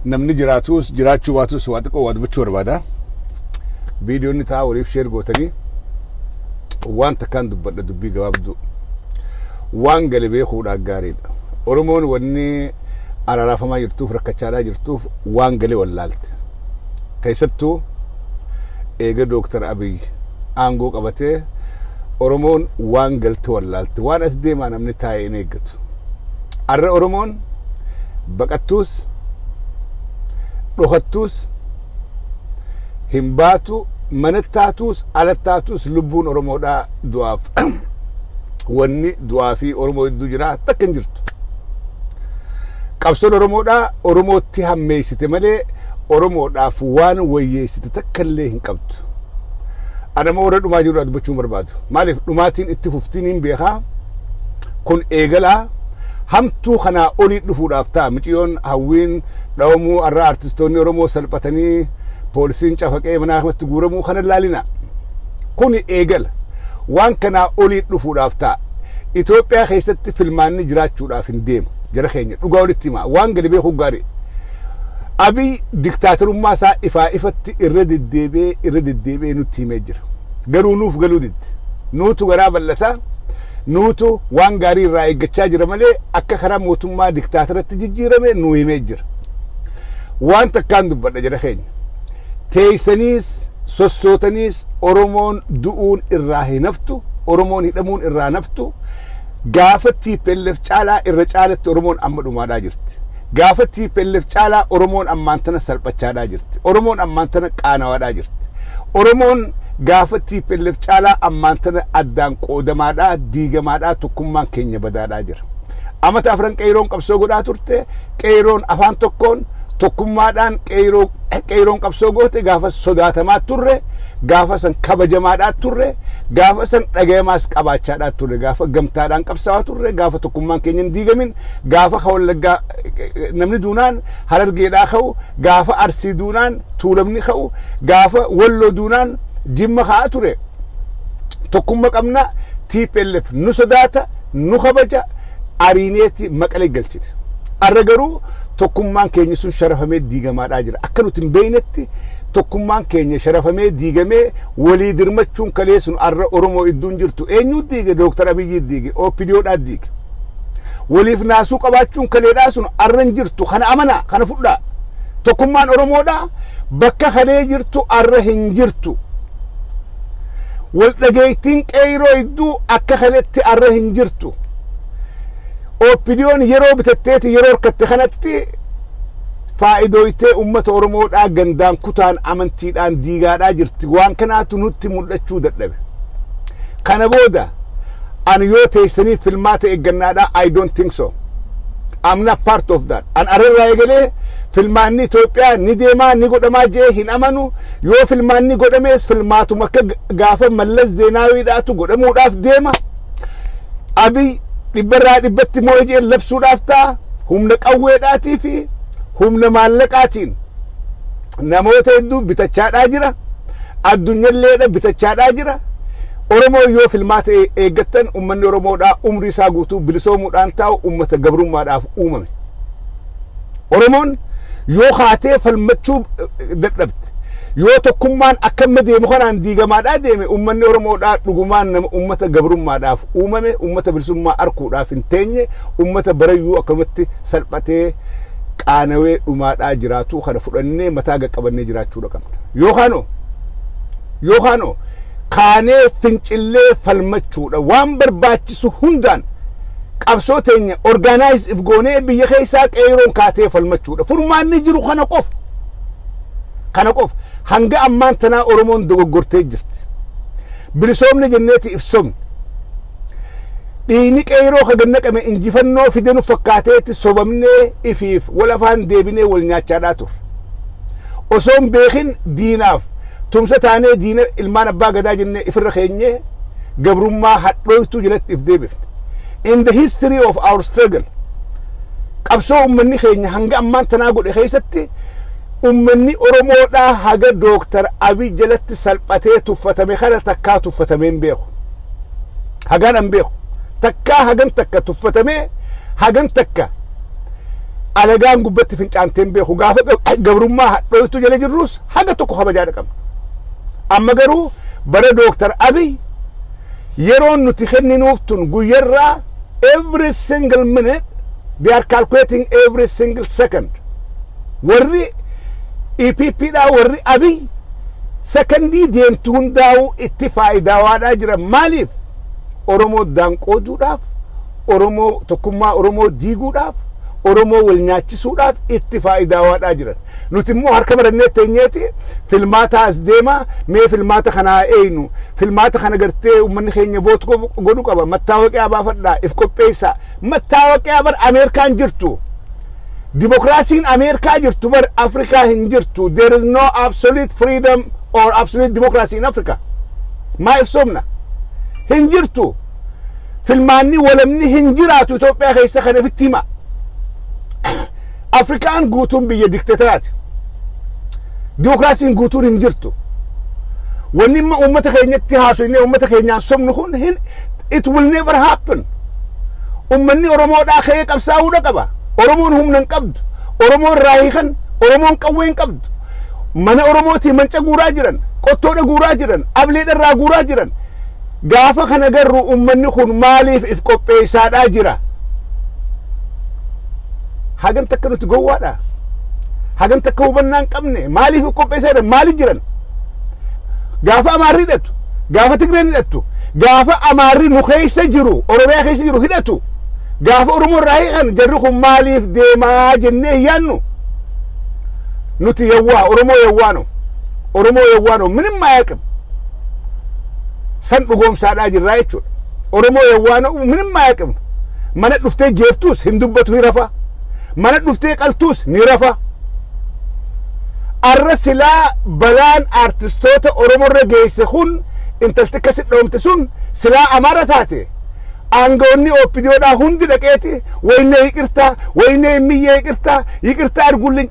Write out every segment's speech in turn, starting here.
Namni jiraatus jiraachuu baatus waa xiqqoo waa dubbachuu barbaada. Viidiyoonni ta'a waliif share gootanii waan takkaan dubbadha, dubbii gabaabduu. Waan gale beekuudhaan gaariidha. Oromoon wanni araaraafamaa jirtuuf, rakkachaadhaa jirtuuf, waan gale wallaalte. Keessattuu eega Dooktar Abiy aangoo qabatee Oromoon waan galte wallaalte. Waan as deemaa namni taa'ee hin eeggatu. Arra Oromoon baqattuus dhokattuus hin baatu, mana taatuus ala taatuus lubbuun Oromoodhaa du'aaf, wanni du'aa fi Oromoo hedduu jira takka hin jirtu. Qabsoon Oromoodhaa Oromootti hammeessite malee Oromoodhaaf waan wayyeessite takka illee hin qabdu. Anama warra dhumaa jiru dubbachuu barbaadu. Maaliif dhumaatiin itti fuftiin hin beekaa, kun eegalaa hamtuu kanaa olii dhufuudhaaf ta'a. Miciyyoon hawwiin dhawamuu, har'a artistoonni Oromoo salphatanii poolisiin cafaqee mana akmatti guuramuu kana laalina. Kuni eegala. Waan kanaa olii dhufuudhaaf ta'a. Itoophiyaa keessatti filmaanni jiraachuudhaaf hin deemu. Jara keenya, dhugaa walitti himaa. Waan gadi beekuu gaarii. Abiy diktaatorummaa isaa ifaa ifatti irra deddeebi'ee irra deddeebi'ee nutti himee jira. Garuu nuuf galuu diddi. Nuutu garaa bal'ataa. Nuutu waan gaarii irraa eeggachaa jira malee akka karaa mootummaa diktaatoratti jijjiirame nuu himee jira. Waan takkaan dubbadha, jara keenya. Teessaniis sossootaniis Oromoon du'uun irraa hin haftu, Oromoon hidhamuun irraa hin haftu. Gaafa TPLF caalaa irra caalatti Oromoon amma dhumaadhaa jirti. Gaafa TPLF caalaa Oromoon ammaan tana salphachaadhaa jirti. Oromoon ammaan tana qaanawaadhaa jirti. Oromoon gaafa TPLF caalaa ammaan tana addaan qoodamaadhaa, diigamaadhaa, tokkummaan keenya badaadhaa jira. Amata afran qeeroon qabsoo godhaa turte, qeeroon afaan tokkoon tokkummaadhaan qeeroo qeeroon qabsoo goote, gaafa sodaatamaa turre, gaafa san kabajamaadhaa turre, gaafa san dhagayamaas qabaachaadhaa turre, gaafa gamtaadhaan qabsaa'aa turre, gaafa tokkummaan keenya hin diigamin, gaafa Wallaggaa namni duunaan Harargeedhaa ka'u, gaafa Arsii duunaan Tuulamni ka'u, gaafa Walloo duunaan Jimma ka'aa ture. Tokkummaa qabna, TPLF nu sodaata, nu kabaja, ariineeti Maqalee galchite. Arra garuu tokkummaan keenya sun sharafamee diigamaadhaa jira. Akka nuti hin beeknetti tokkummaan keenya sharafamee diigamee, walii dirmachuun kalee sun arra Oromoo idduun jirtu eenyu diige? Dooktar Abiyyi diige, OPDOdhaa diige. Waliif naasuu qabaachuun kaleedhaa sun arra hin jirtu. Kana amanaa, kana fudhaa. Tokkummaan Oromoodhaa bakka kalee jirtu arra hin jirtu. Wal dhageettiin qeeroo idduu akka kaletti arra hin jirtu. OPDOn yeroo bitatteeti yeroo harkatte kanatti faayidooytee uummata Oromoodhaa gandaan, kutaan, amantiidhaan diigaadhaa jirti. Waan kanaatu nutti mul'achuu dadhabe. Kana booda ani yoo teessanii filmaata eeggannaadhaa, I don't think so. I'm not part of that. An ararraa eegalee filmaanni Itoophiyaa ni deemaa ni godhamaa jee hin amanu. Yoo filmaanni godhamees filmaatuma akka gaafa Mallas Zeenaawiidhaatu godhamuudhaaf deema. Abiy dhibbarraa dhibbatti moo jee labsuudhaaf ta'a. Humna qawweedhaatii fi humna maallaqaatiin namoota hedduu bitachaadhaa jira. Addunyalleedha bitachaadhaa jira. Oromoo yoo filmaata eeggattan, uummanni Oromoodhaa umrii isaa guutuu bilisoomuudhaan taa'u uummata gabrummaadhaaf uumame. Oromoon yoo kaatee falmachuu dadhabde, yoo tokkummaan akka amma deemu kanaan diigamaadhaa deeme, uummanni Oromoodhaa dhugumaan nama uummata gabrummaadhaaf uumame, uummata bilisummaa arkuudhaaf hin teenye, uummata barayyuu akkamatti salphatee qaanawee dhumaadhaa jiraatu kana fudhannee mataa qaqqabannee jiraachuudha qabna. Yookaanoo kaanee fincillee falmachuudha, waan barbaachisu hundaan qabsoo teenya organize if goonee biyya keessaa qeeroon kaatee falmachuudha. Furmaanni jiru kana qofa. Kana qofa. Hanga ammaan tanaa Oromoon dogoggortee jirti. Bilisoomni jenneeti ibsomne. Dhiigni qeeroo ka gannaqame injifannoo fide nu fakkaateetti sobamnee ifiif wal afaan deebinee wal nyaachaadhaa turre. Osoo hin beekin diinaaf tumsa taanee, diina ilmaan abbaa gadaa jennee ifirra keenyee gabrummaa hadhooytuu jalatti if deebifne. In the history of our struggle, qabsoo ummanni keenya hanga ammaan tanaa godhe keessatti, ummanni Oromoodhaa haga Dooktar Abiy jalatti salphatee tuffatame kana takkaa tuffatamee hin beeku. Hagaan an beeku. Takkaa hagan takka tuffatamee, hagan takka Alagaan gubbatti fincaanteen beeku. Gaafa gabrummaa hadhooytu jala jirrus haga tokko kabajaadha qabna. Amma garuu bara Dooktar Abiy yeroon nuti kenninuuf tun guyyarraa every single minute, they are calculating every single second. Warri EPP dha, warri Abiy sekondii deemtu hundaa'uu itti faayidawaadhaa jira. Maaliif? Oromoo daanqooduudhaaf, Oromoo tokkummaa Oromoo diiguudhaaf, Oromoo wal nyaachisuudhaaf itti faayidawaadhaa jiran. Nuti immoo harka marannee teenyeeti filmaata as deema. Mee filmaata kanaa eeynu, filmaata kana gartee uummanni keenya vote godhu qaba. Mattaawoqiyaa baafadhaa, if qopheessaa. Mattaawoqiyaa bar Ameerikaan jirtu, dimokiraasiin Ameerikaa jirtu bar Afrikaa hin jirtu. There is no absolute freedom or absolute democracy in Africa. Maa ibsoomna? Hin jirtu. Filmaanni walamni hin jiraatu Itoophiyaa keessa. Kana ofitti hima. Afrikaan guutuun biyya dikteetaraati. Dimokiraasiin guutuun hin jirtu. Wanni imma uummata keenyatti haasofnee uummata keenyaan sobnu kun hin, it will never happen. Uummanni Oromoodhaa ka'ee qabsaa'uudha qaba. Oromoon humna hin qabdu. Oromoon raayii, Oromoon qawwee hin qabdu. Mana Oromootii manca guuraa jiran, qottoodha guuraa jiran, ableedha guuraa jiran. Gaafa kana garuu uummanni kun maaliif if qopheessaadhaa jira? Hagam takka nuti gowwaadha. Hagam takka hubannaa hin qabne. Maaliif if qopheessaa jiran? Maaliif jiran? Gaafa Amaarri hidhatu, gaafa Tigreen hidhattu, gaafa Amaarri nu keessa jiru, Oromiyaa keessa jiru hidhatu, gaafa Oromoo irraa hiikan, jarri kun maaliif deemaa jennee hin yaannu. Nuti yawwaa Oromoo yawwaano, Oromoo yawwaano ምንም አያውቅም. San dhugoomsaadhaa jirraa jechuudha. Oromoo yawwaano ምንም አያውቅም. Mana dhuftee jeeftuus hin dubbatu, ni rafa. Mana dhuftee qaltuus ni rafa. Arra silaa balaan aartistoota Oromoorra geesse kun, intalti akkasi dhoomte sun silaa Amaara taate, aangoonni OPDOdhaa hundi dhaqeeti ወይኔ ይቅርታ፣ ወይኔ እምዬ ይቅርታ፣ ይቅርታ አድርጉልኝ.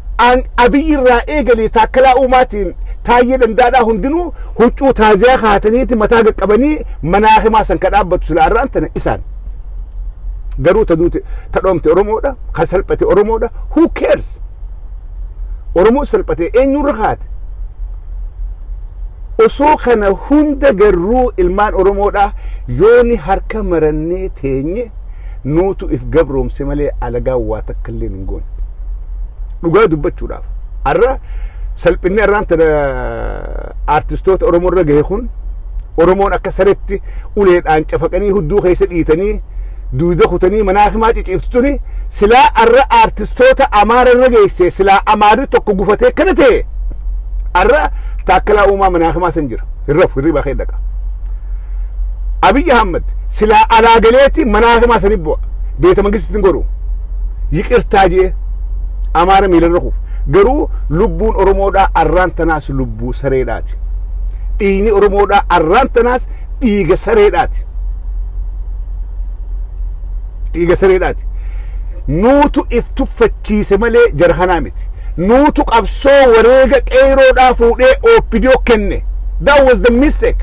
Abiyyi irraa eegalee Taakkalaa Uumaatiin Taayyee Dandaadhaa hundinuu huccuu taaziyaa kaataniiti mataa qaqqabanii manaa himaa san ka dhaabbatu silaa irraan tana isaan. Garuu ta duute, ta dhoomte Oromoodha, ka salphate Oromoodha. Who cares? Oromoo salphate eenyurra kaate? Osoo kana hunda garuu ilmaan Oromoodha yooni harka marannee teenye, nuutu if gabroomse malee alagaa waa takka illee hin goone. Dhugaa dubbachuudhaaf, har'a salphinni irraan tana aartistoota Oromoo irra gahe kun, Oromoon akka saretti uleedhaan cafaqanii, hudduu keessa dhiitanii, duuda kutanii manaa himaa ciciiftuni, silaa arra aartistoota Amaara irra geesse, silaa Amaarri tokko gufatee kana ta'e, arra Taakkalaa Uumaa manaa himaa san jira, hin rafu, hirribaa kee dhaqa. Abiyyi Ahmad silaa alaa galeeti manaa himaa sanii bu'a, beeta mangistiin godhu ይቅርታ jee Amaara miilarra kuuf. Garuu lubbuun Oromoodhaa arraan tanaas lubbuu sareedhaati. Dhiigni Oromoodhaa arraan tanaas dhiiga sareedhaati. Dhiiga sareedhaati. Nuutu if tuffachiise malee jara kanaa miti. Nuutu qabsoo wareega qeeroodhaa fuudhee OPDO kenne. That was the mistake.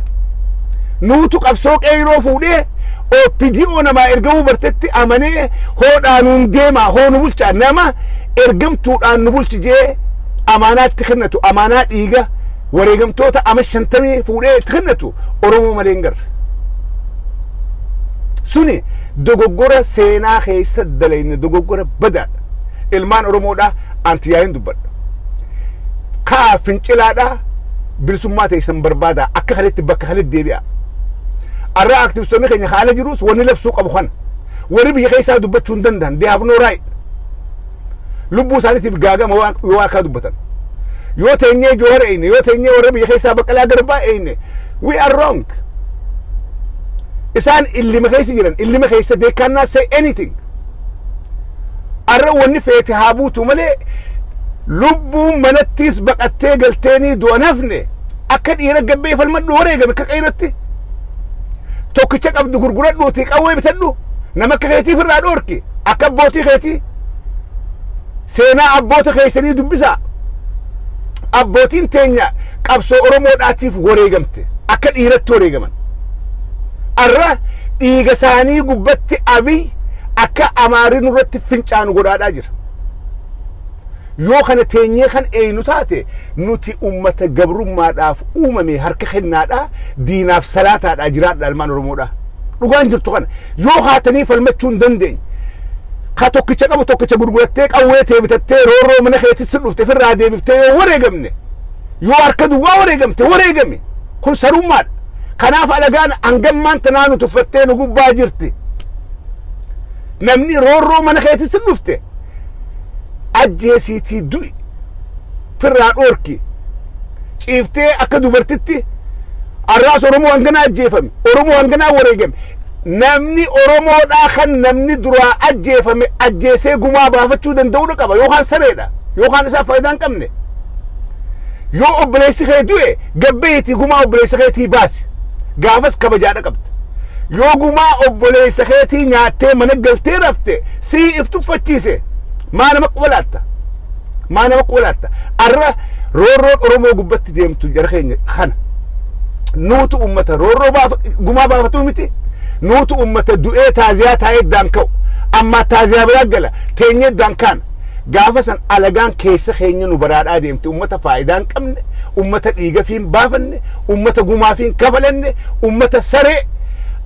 Nuutu qabsoo qeeroo fuudhee OPDO namaa ergamuu bartetti amanee, hoodhaa nuun deemaa, hoo nu bulchaa, nama ergamtuudhaan nu bulchi jee amaanaatti kennatu, amaanaa dhiiga wareegamtoota ama 50 fuudhee itti kennatu Oromoo malee hin garre. Suni dogoggora seenaa keessa dalayne, dogoggora badaadha. Ilmaan Oromoodhaa antiyaayin dubbadha. Kaa fincilaadhaa, bilisummaa teessan barbaada, akka kaletti bakka kaletti deebi'a. Arra aktivistoonni keenya haala jirus wanni labsuu qabu kana. Warri biyya keessaa dubbachuu hin danda'an. They have no right. Lubbuu isaaniitiif gaagama yoo akka dubbatan. Yoo teenyee Jawar eeyne, yoo teenyee warra biyya keessaa Baqqalaa Garbaa eeyne, we are wrong. Isaan illima keessa jiran, illima keessa, they cannot say anything. Arra wanni feete haa buutu malee, lubbuun manattis baqattee galteenii du'an hafne. Akka dhiira gabbee falmadhu, wareegame akka qeyrratti. Tokkicha qabdu gurguradhuutii qawwee bitadhu, nama akka keetiif irraa dhoorki. Akka abbootii keetii seenaa abboota keessanii dubbisaa. Abbootiin teenya qabsoo Oromoodhaatiif wareegamte, akka dhiiratti wareegaman. Arra dhiiga isaanii gubbatti Abiy akka Amaarri nurratti fincaanu godhaadhaa jira. Yoo kana teenyee kan eeynu taate, nuti ummata gabrummaadhaaf uumame, harka kennaadha, diinaaf salaataadha jiraadha. Ilmaan Oromoodha, dhugaan jirtu kana yoo haatanii falmachuu hin dandeenye, ka tokkicha qabu tokkicha gurgurattee, qawwee tee bitattee, roorroo mana keetis si dhufte firraa deebiftee yoo wareegamne, yoo harka duwwaa wareegamte, wareegame kun sarummaadha. Kanaaf alagaan hangammaan tanaa nu tuffattee nu gubbaa jirti. Namni roorroo mana keetis si dhufte ajjeesiitii du'i, firraa dhoorki. Ciiftee akka dubartitti arraas Oromoo hanganaa ajjeefame, Oromoo hanganaa wareegame. Namni Oromoodhaa kan namni duraa ajjeefame ajjeesee gumaa baafachuu danda'uudha qaba, yookaan sareedha yookaan isaaf faayidaa hin qabne. Yoo obboleessi kee du'e, gabbeetii gumaa obboleessa keetii baasi, gaafas kabajaadha qabda. Yoo gumaa obboleessa keetii nyaattee mana galtee rafte, sii if tuffachiise, maa nama qubalaatta, maa nama qubalaatta? Arra roorroon Oromoo gubbatti deemtu, jara keenya, kana nuutu ummata roorroo gumaa baafatuu miti. Nuutu ummata du'ee taaziyaa taa'ee iddaan ka'u, ammaa taaziyaa biraa gala teenyee iddaan kaana. Gaafa san alagaan keessa keenya nu baraadhaa deemte. Ummata faayidaa hin qabne, ummata dhiiga fi hin baafanne, ummata gumaa fi hin kafalanne, ummata saree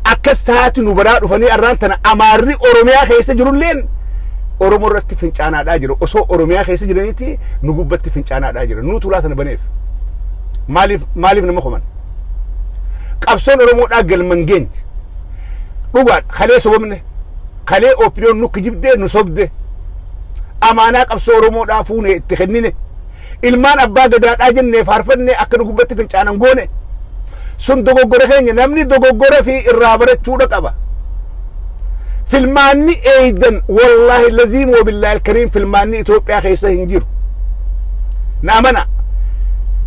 akkas taati nu baraa dhufanii. Arraan tana Amaarri Oromiyaa keessa jirulleen Oromoo irratti fincaanaadhaa jira. Osoo Oromiyaa keessa jiraniiti nu gubbatti fincaanaadhaa jira. Nuutu ulaa tana baneef. Maaliif, maaliif nama koman? Qabsoon Oromoodhaa galman geenye. Dhugaadha, kalee sobamne, kalee OPDOn nu kijibdee nu sobde, amaanaa qabsoo Oromoodhaa fuune itti kennine, ilmaan abbaa gadaadhaa jennee faarfanne, akka nu gubbatti fincaanan goone. Sun dogoggora keenya. Namni dogoggora fi irraa barachuudha qaba. Filmaanni eeydan, wallaahi laziim wa billaahi alkariim, filmaanni Itoophiyaa keessa hin jiru. Na amana,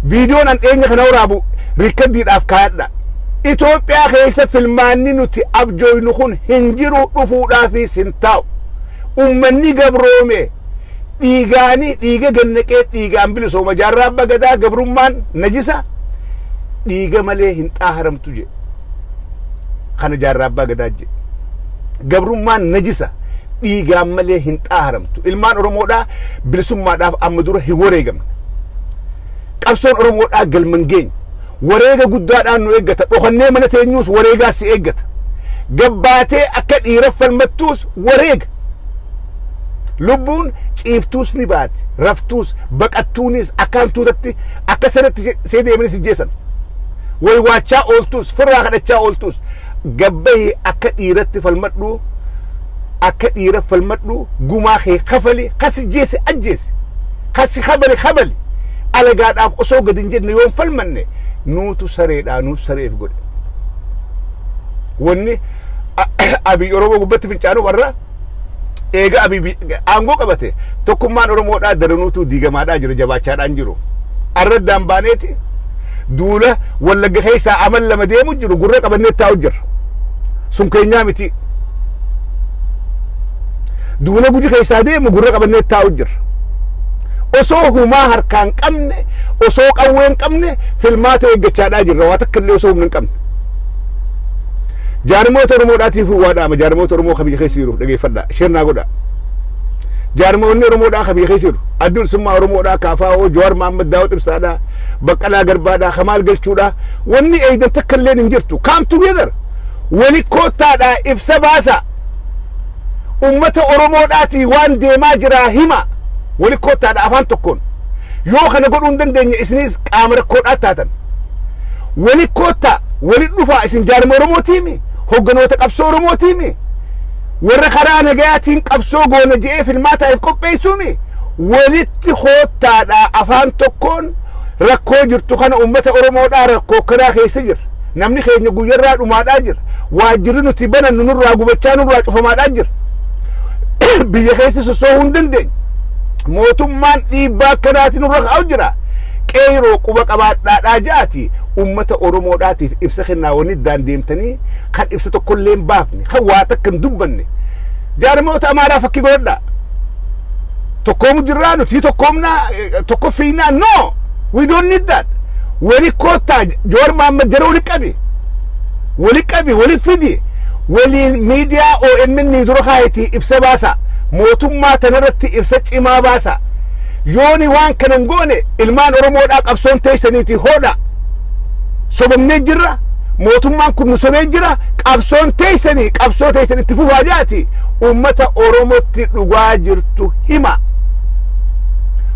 viidiyoon an dhiyeenya kana waraabu rikkaddiidhaaf kaayadha. Itoophiyaa keessa filmaanni nuti abjooynu kun hin jiru, dhufuudhaafis hin taa'u. Ummanni gabroome dhiigaanii dhiiga gannaqee dhiigaan bilisooma. Jaarraa Abbaa Gadaa gabrummaan najisa, dhiiga malee hin xaaharamtu jedhe. Kana Jaarraa Abbaa Gadaa jedhe. Gabrummaan najisa, dhiigaan malee hin xaaharamtu. Ilmaan Oromoodhaa bilisummaadhaaf amma dura hin wareegamne. Qabsoon Oromoodhaa galman geenye. Wareega guddaadhaan nu eeggata. Dhokannee mana teenyuus wareegaa si eeggata. Gabbaatee akka dhiira falmattuus wareega. Lubbuun ciiftuus ni baati, raftuus, baqattuunis akka hantuutatti akka sanatti see deemanis ijjeessan. Waywaachaa ooltuus, firraa kadhachaa ooltuus, gabbahee akka dhiiratti falmadhu, akka dhiira falmadhu, gumaa kee kafali, kasi jeese ajjeese, kasi kabali kabali. Alagaadhaaf osoo gadi hin jenne yoon falmanne, nuutu sareedhaa, nuus sareef godhe. Wanni Abiy Oromoo gubbatti fincaanuu, warra eega Abiy aangoo qabate tokkummaan Oromoodhaa daranuutu diigamaadhaa jira, jabaachaadhaan jiru. Arraddaan baaneeti duula Wallagga keessaa amal lama deemu jiru gurra qabannee taa'u jira. Sun keenyaa miti. Duula Guji keessaa deemu gurra qabannee taa'u jira. Osoo humaa harkaan qabne, osoo qawwee hin qabne, filmaata eeggachaadhaa jirra, waa takka illee osoo humna hin qabne. Jaarmoota Oromoodhaatiif waa dhaama. Jaarmoota Oromoo kan biyya keessa jiru dhageeffadhaa, share naa godhaa. Jaarmoonni Oromoodhaa kan biyya keessa jiru, Addi Bilisummaa Oromoodhaa, KFO, Jawaar Mahammad, Daawud Ibsaadhaa, Baqqalaa Garbaadhaa, Kamaal Galchuudhaa, wanni eeydan takka illee hin jirtu. Come together. Wali koottaadhaa ibsa baasaa. Ummata Oromoodhaatii waan deemaa jiraa hima. Wali koottaadha afaan tokkoon. Yoo kana godhuu hin dandeenye, isinis qaama rakkoodhaa taatan. Wali koottaa, wali dhufaa. Isin jaarma Oromootiimi, hogganoota qabsoo Oromootiimi, warra karaa nagayaatiin qabsoo goona je'ee filmaataaf qopheessuumi. Walitti koottaadha afaan tokkoon rakkoo jirtu kana. Ummata Oromoodhaa rakkoo kanaa keessa jira. Namni keenya guyyarraa dhumaadhaa jira. Waajjirri nuti banannu nurraa gubachaa, nurraa cufamaadhaa jira. Biyya keessa sossoohuu hin dandeenye. Mootummaan dhiibbaa akkanaatiin nurra kaa'u jira. Qeeroo quba qabaadhaadhaa ja'ati ummata Oromoodhaatiif ibsa kennaa. Wanni iddaan deemtanii kan ibsa tokkollee hin baafne, kan waa takka hin dubbanne. Jaarmoota Amaaraa fakkii godhadhaa. Tokkoomu jirraa, nuti tokkoomnaa, tokko fiinaa. No, we don't need that. Wali koottaa. Jawaar Mahammad jara wali qabi, wali qabi, wali fidi, waliin miidiyaa OMN dura kaayetii ibsa baasa. Mootummaa tanarratti ibsa cimaa baasa. Yooni waan kana hin goone, ilmaan Oromoodhaa, qabsoon teessaniiti hoodha. Sobamnee jirra. Mootummaan kun nu sobee jira. Qabsoon teessanii, qabsoo teessan itti fufaa jaati. Uummata Oromootti dhugaa jirtu hima.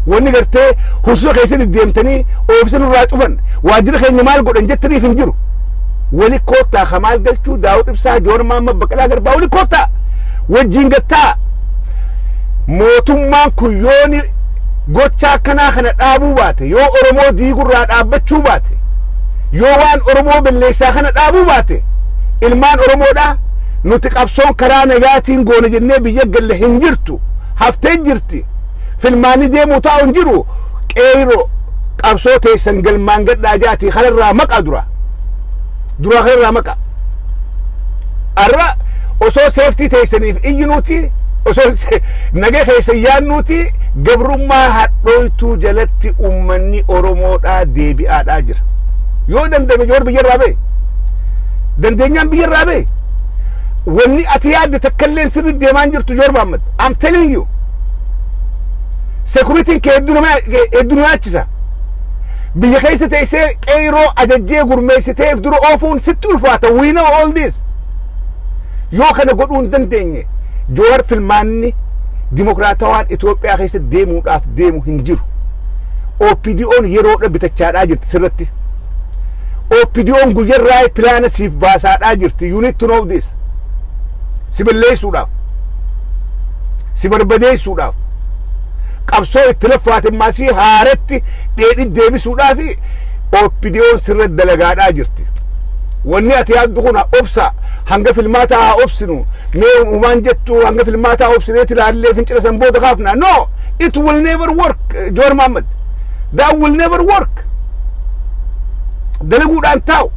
Wanni gartee hursoo keessatti deemtanii oofisa nurraa cufan, waajjira keenya maal godhan jettaniif hin jiru. Wali koottaa, Kamaal Galchuu, Daawud Ibsaa, Joon Maamma, Baqqalaa Garbaa, wali koottaa. Wajjin gattaa. Mootummaan kun yooni gocha akkanaa kana dhaabuu baate, yoo Oromoo diigurraa dhaabbachuu baate, yoo waan Oromoo balleessaa kana dhaabuu baate, ilmaan Oromoodhaa, nuti qabsoon karaa nagaatiin goone jennee biyya galle hin jirtu. Haftee jirti. Filmaanni deemuu taa'u hin jiru. Qeeroo, qabsoo teessan galmaan gadhaa jaatii kanarraa maqaa dura. Duraa kanarraa maqa. Arra osoo safety teessaniif iyyinuuti, osoo naga keessa yaannuuti, gabrummaa hadhooytuu jalatti uummanni Oromoodhaa deebi'aadhaa jira. Yoo dandame Joor biyyarraa ba'e. Dandeenyaan biyyarraa ba'e. Wanni ati yaadde takkallee sirri deemaa hin jirtu, Joor Mahammad. I'm telling you. Securityn kee hedduu nama yaachisa. Biyya keessa teessee qeeroo ajajjee gurmeessiteef dura oofuun sitti ulfaata. We know all this. Yoo kana godhuu hin dandeenye, Joowar, filmaanni dimokiraatawaan Itoophiyaa keessa deemuudhaaf deemu hin jiru. OPDO'n yeroodha bitachaadhaa jirti sirratti. OPDO'n guyyarraa pilaana siif baasaadhaa jirti. You need to know this. Si balleessuudhaaf. Si barbadeessuudhaaf. Qabsoo itti laffaate maasii haaratti dheedhi deebisuudhaaf OPDO'n sirra dalagaadhaa jirti. Wanni ati yaaddu kun obsa, hanga filmaataa haa obsinu, mee uumaan jettu, hanga filmaataa obsineeti ilaallee fincila san booda kaafna. No, it will never work, Joor Mahammad. That will never work. Dalaguudhaan taa'u.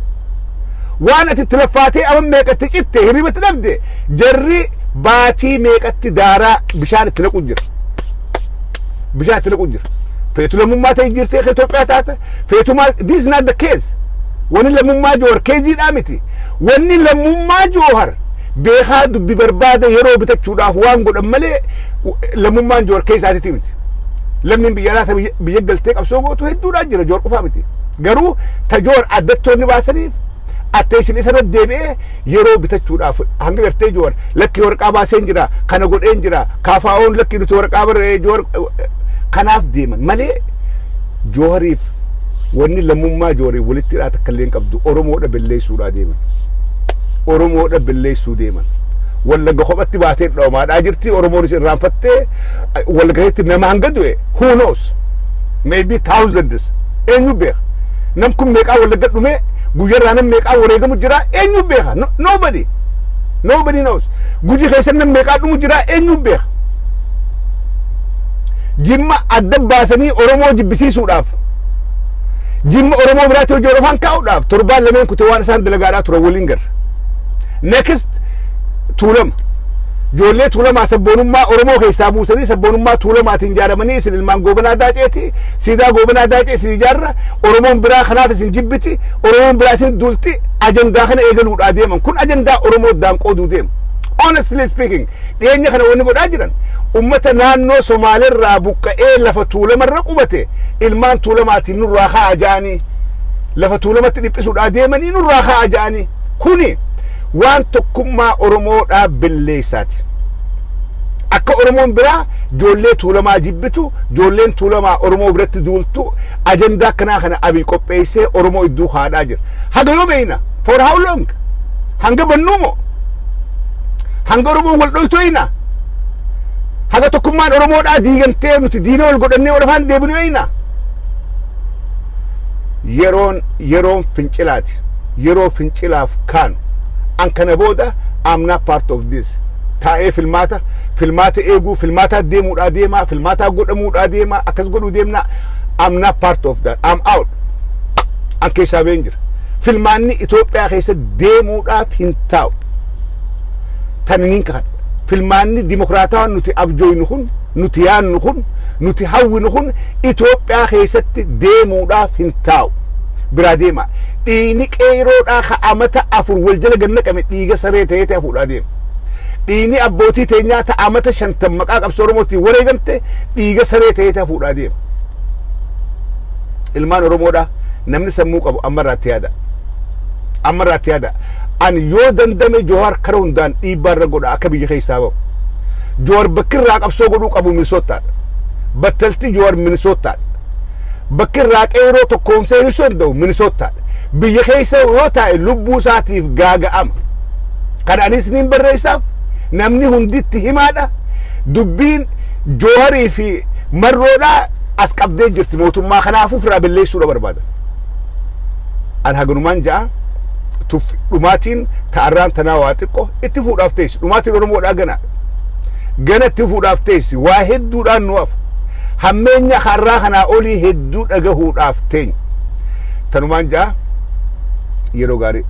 Waan ati itti laffaatee amma meeqatti citte, hirribatti dhabde, jarri baatii meeqatti daaraa bishaan itti naqu jira. Bishaan itti naqu jira. Feetu lammummaa ta'e jirtee Itoophiyaa taata. Feetu maal, this is not the case. Wanni lammummaa Joowar caseiidhaa miti. Wanni lammummaa Joowar beekaa dubbi barbaada yeroo bitachuudhaaf waan godhan malee lammummaan Joowar keessaatiiti miti. Lammiin biyya alaa biyya galtee qabsoo gootu hedduudhaan jira, Joowar qofaa miti. Garuu ta Joowar addattoonni baasaniif attention isa irra deebi'ee yeroo bitachuudhaaf, hanga gartee Joowar lakki warqaa baaseen jira, kana godheen jira, kaafaa'oon lakki nuti warqaa barree Joowar kanaaf deeman malee, Joowariif wanni lammummaa Joowarii walitti hidhaa takka illee hin qabdu. Oromoodha balleessuudhaa deeman. Oromoodha balleessuu deeman. Wallagga kophatti baatee dhoomaadhaa jirti. Oromoonis irraanfattee Wallagga keessatti nama hanga du'e, who knows, maybe thousands, eenyu beeka? Nam kun meeqaa Wallagga dhume, guyyarraa nam meeqaa wareegamu jira, eenyu beeka? Nobody, nobody knows. Guji keessa nam meeqaa dhumu jira, eenyu beeka? Jimma adda baasanii Oromoo jibbisiisuudhaaf, Jimma Oromoo biraatti hojii afaan kaa'uudhaaf torbaan lameen kutee waan isaan dalagaadhaa turan waliin garra. Next, Tuulama. Ijoollee Tuulamaa sabboonummaa Oromoo keessaa buusanii, sabboonummaa Tuulamaatiin ijaaramanii, isin ilmaan Goobanaa Daaceeti, siidaa Goobanaa Daacee isin ijaarra, Oromoon biraa kanaaf isin jibbiti, Oromoon biraa isin duulti, ajandaa kana eegaluudhaa deeman. Kun ajandaa Oromoo addaan qooduu deema. Honestly speaking, dhiyeenya kana wanni godhaa jiran, ummata naannoo Somaaleerraa buqqa'ee lafa Tuulamarra qubate, ilmaan Tuulamaatiin nurraa ka'aa ja'anii, lafa Tuulamatti dhiphisuudhaa deemanii, nurraa ka'aa ja'anii, kuni waan tokkummaa Oromoodhaa balleessaati. Akka Oromoon biraa ijoollee Tuulamaa jibbitu, ijoolleen Tuulamaa Oromoo biratti duultu, ajandaa akkanaa kana Abiy qopheessee Oromoo iddoo haadhaa jira. Haga yoo beeyna? For how long? Hanga bannuumoo? Hanga Oromoon wal dhoytu eeyna? Haga tokkummaan Oromoodhaa diigamtee nuti diina wal godhannee wal afaan deebinu eeyna? Yeroon yeroon fincilaati. Yeroo fincilaaf kaanu. An kana booda I'm not part of this. Taa'ee filmaata eeguu, filmaataa deemuudhaa deemaa, filmaataa godhamuudhaa deemaa, akkas godhuu deemnaa. I'm not part of that. I'm out. An keessaa been jira. Filmaanni Itoophiyaa keessa deemuudhaaf hin taa'u. Taniniin kakadha. Filmaanni dimokiraatawaan nuti abjooynu kun, nuti yaannu kun, nuti hawwinu kun Itoophiyaa keessatti deemuudhaaf hin taa'u. Biraa deema. Dhiigni qeeroodhaa ka amata 4 wal jala gannaqame dhiiga saree ta'ee ta'e fuudhaa deema. Dhiigni abbootii teenyaa ta amata 50 maqaa qabsoo Oromootiin wareegamte dhiiga saree ta'ee hafuudhaa deema. Ilmaan Oromoodha, namni sammuu qabu ammarraatti yaada. Ammarraatti yaada. Ani yoo dandame Johaar kara hundaan dhiibbaa irra godha akka biyya keessaa bahu. Johaar bakki irraa qabsoo godhuu qabu Minisootaadha. Battalti Johaar Minisootaadha. Bakki irraa qeeroo tokkoomsee hir'isuu danda'u Minisootaadha. Biyya keessa yoo taa'e lubbuu isaatiif gaaga'ama. Kan anis niin barreessaaf, namni hunditti himaadha. Dubbiin Jooharii fi Marroodhaa as qabdee jirti mootummaa, kanaafuu firaa balleessuudha barbaada. An haganumaan ja'a, dhumaatiin ta'arraan tanaa waa xiqqoo itti fuudhaaf teessi. Dhumaatiin Oromoodhaa ganaadha. Gana itti fuudhaaf teessi, waa hedduudhaan nu hafu. Hammeenya har'aa kanaa olii hedduu dhagahuudhaaf teenya. Tanumaan ja'a, yeroo gaarii.